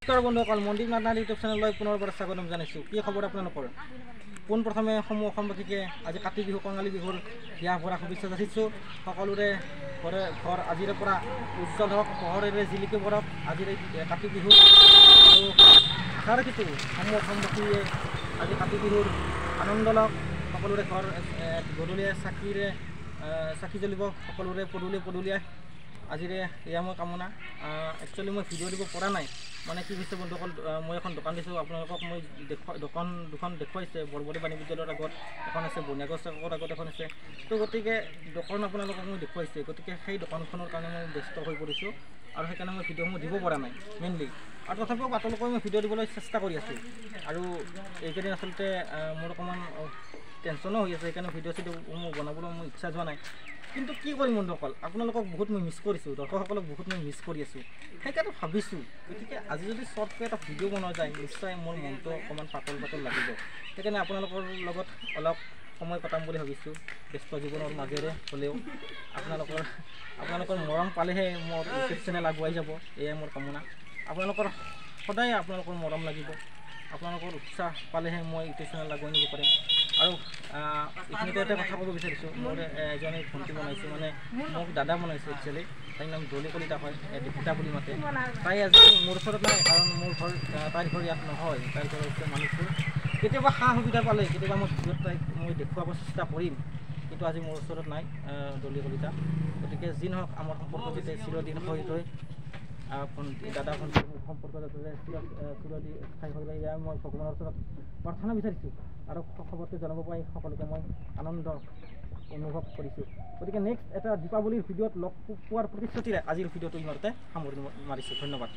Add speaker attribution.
Speaker 1: নমস্কাৰ বন্ধুসকল, মন্দিৰ নাট ইউটিউব চেনেললৈ পুনৰবাৰ স্বাগতম জনাইছোঁ। কি খবৰ আপোনালোকৰ? পোনপ্ৰথমে সমূহ অসমবাসীকে আজি কাতি বিহু, কঙালী বিহুৰ হিয়া ভৰা শুভেচ্ছা যাচিছোঁ। সকলোৰে ঘৰে ঘৰ আজিৰে পৰা উজ্জ্বল হওক, পোহৰেৰে জিলিকি পৰক আজিৰ এই কাতি বিহু। আৰু আশা ৰাখিছোঁ সমূহ অসমবাসীয়ে আজি কাতি বিহুৰ আনন্দ লওক। সকলোৰে ঘৰ গধূলিয়ে চাকিৰে চাকি জ্বলিব, সকলোৰে পদূলিয়ে পদূলিয়ে আজিৰে এয়া মই কামনা। একচুৱেলি মই ভিডিঅ' দিব পৰা নাই, মানে কি হৈছে বন্ধুসকল, মই এখন দোকান দিছোঁ, আপোনালোকক মই দেখুৱা দোকান দুখন দেখুৱাইছে। বৰবৰী বাণী বিদ্যালয়ৰ আগত এখন আছে, বনীয়াগছ চকৰ আগত এখন আছে। তো গতিকে দোকান আপোনালোকক মই দেখুৱাইছে, গতিকে সেই দোকানখনৰ কাৰণে মই ব্যস্ত হৈ পৰিছোঁ আৰু সেইকাৰণে মই ভিডিঅ'সমূহ দিব পৰা নাই মেইনলি। আৰু তথাপিও পাতলকৈ মই ভিডিঅ' দিবলৈ চেষ্টা কৰি আছোঁ। আৰু এইকেইদিন আচলতে মোৰ অকণমান টেনশ্যনো হৈ আছে, সেইকাৰণে ভিডিঅ' চিডিঅ'সমূহ বনাবলৈ মোৰ ইচ্ছা যোৱা নাই। কিন্তু কি কৰিম বন্ধুসকল, আপোনালোকক বহুত মই মিছ কৰিছোঁ, দৰ্শকসকলক বহুত মই মিছ কৰি আছোঁ, সেইকাৰণে ভাবিছোঁ গতিকে আজি যদি শ্বৰ্টকৈ এটা ভিডিঅ' বনোৱা যায়, নিশ্চয় মোৰ মনটো অকণমান পাতল পাতল লাগিব। সেইকাৰণে আপোনালোকৰ লগত অলপ সময় কটাম বুলি ভাবিছোঁ, ব্যস্ত জীৱনৰ মাজেৰে হ'লেও আপোনালোকৰ মৰম পালেহে মোৰ ইউটিউব চেনেল আগুৱাই যাব, এয়াই মোৰ কামনা। আপোনালোকৰ সদায় আপোনালোকৰ মৰম লাগিব, আপোনালোকৰ উৎসাহ পালেহে মই ইউটিউব চেনেল আগুৱাই নিব পাৰিম। আৰু এইখিনিতে এটা কথা ক'ব বিচাৰিছোঁ, মোৰ এজনী ভণ্টি বনাইছোঁ, মানে মোক দাদা বনাইছে একচুৱেলি, তাইৰ নাম ডলি কলিতা হয়, দীপিতা বুলি মাতে। তাই আজি মোৰ ওচৰত নাই, কাৰণ মোৰ ঘৰ তাইৰ ঘৰ ইয়াত নহয়, তাইৰ ঘৰ হৈছে মানিকপুৰ। কেতিয়াবা সা সুবিধা পালে কেতিয়াবা মই ভিডিঅ'ত তাইক মই দেখুৱাব চেষ্টা কৰিম, কিন্তু আজি মোৰ ওচৰত নাই ডলি কলিতা। গতিকে যি নহওক, আমাৰ সম্পৰ্ক যাতে চিৰদিন হৈ ৰয়, ভণ্টি দাদা ভণ্টিৰ সম্পৰ্ক যাতে চিৰদিন স্থায়ী হৈ ৰয়, এয়া মই ভগৱানৰ ওচৰত প্ৰাৰ্থনা বিচাৰিছোঁ। আৰু খবৰটো জনাব পাই সকলোকে মই আনন্দ অনুভৱ কৰিছোঁ। গতিকে নেক্সট এটা দীপাৱলীৰ ভিডিঅ'ত লগ পোৱাৰ প্ৰতিশ্ৰুতিৰে আজিৰ ভিডিঅ'টো ইমানতে সামৰণি মাৰিছোঁ। ধন্যবাদ।